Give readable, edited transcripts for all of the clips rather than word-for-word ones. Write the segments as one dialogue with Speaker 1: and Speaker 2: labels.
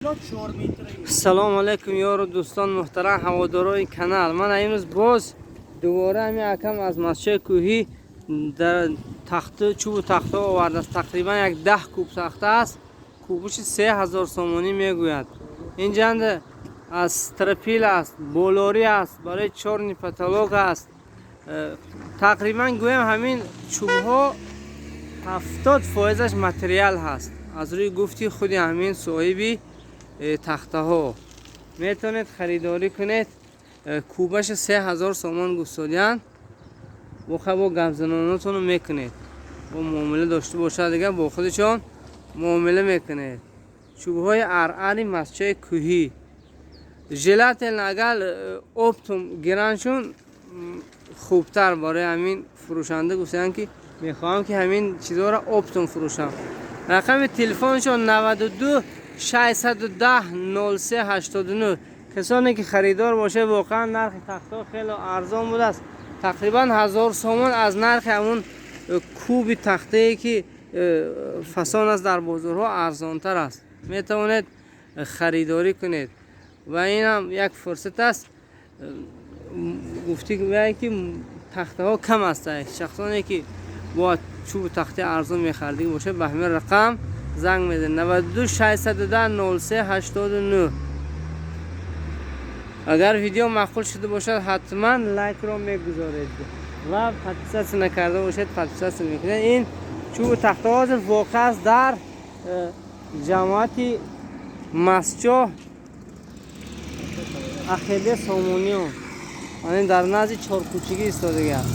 Speaker 1: Салом алейкум, ёру дӯстон, муҳтарам ҳаводорои канал. Ман имрӯз боз дубора ҳамин акам аз Мастчои Кӯҳӣ дар тахту чӯбу тахтаҳо овардааст. Тақрибан як 10 куб тахта аст. Кубуши 3000 сомонӣ мегӯяд. Инҷанда аз стропил аст, болорӣ аст, барои чёрный потолок аст. Тақрибан гӯям, ҳамин чӯбҳо 70%-аш материал ҳаст. Аз рӯи гуфти худи ҳамин соҳиби тахтаҳо метавонед харидорӣ кунед. Кубаша 3000 сомон гуфтодиянд. Бо гапзанонатонро мекунед, бо муомила дошта бошад, дигар бо худашон муомила мекунед. Чӯбҳои арари Мастчои Кӯҳӣ, желательно агар оптом гираншун хубтар. Барои ҳамин фурӯшанда гуфтанд, ки мехоҳам, ки ҳамин чизҳоро оптом фурӯшам. Рақами телефоншон 92 610 03 89. Касоне ки харидор бошад, воқеан нархи тахтаҳо хеле арзон будааст, тақрибан 1000 сомон аз нархи ҳамун куби тахтае, ки фасон аст дар бозорҳо, арзонтар аст. Метавонед харидорӣ кунед ва инам як фурсат аст. Гуфти ки тахтаҳо кам аст. Шахсоне ки бояд чӯбу тахтаи арзон мехаридагӣ бошад, ба ҳамин рақам занг мезанед: 92 610 03 89. Агар видео маъқул шуда бошад, ҳатман лайкро мегузоред ва подписаться накарда бошед, подписаться мекунед. Ин чӯбу тахтаҳо ҳозир воқеъ аст дар ҷамоати Мастчоҳ, Ахеде Сомониён, ин дар назди чоркӯчагӣ истодагӣ аст.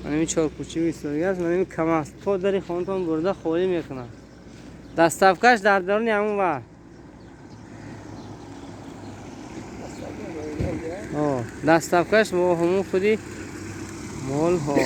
Speaker 1: Манами чоркӯчагӣ истодагӣ аст. Манами кам аст, то дари хонатон бурда холӣ мекунад. Доставкаш дар даруни ҳамун ва доставкаш бо ҳамун худи молҳо.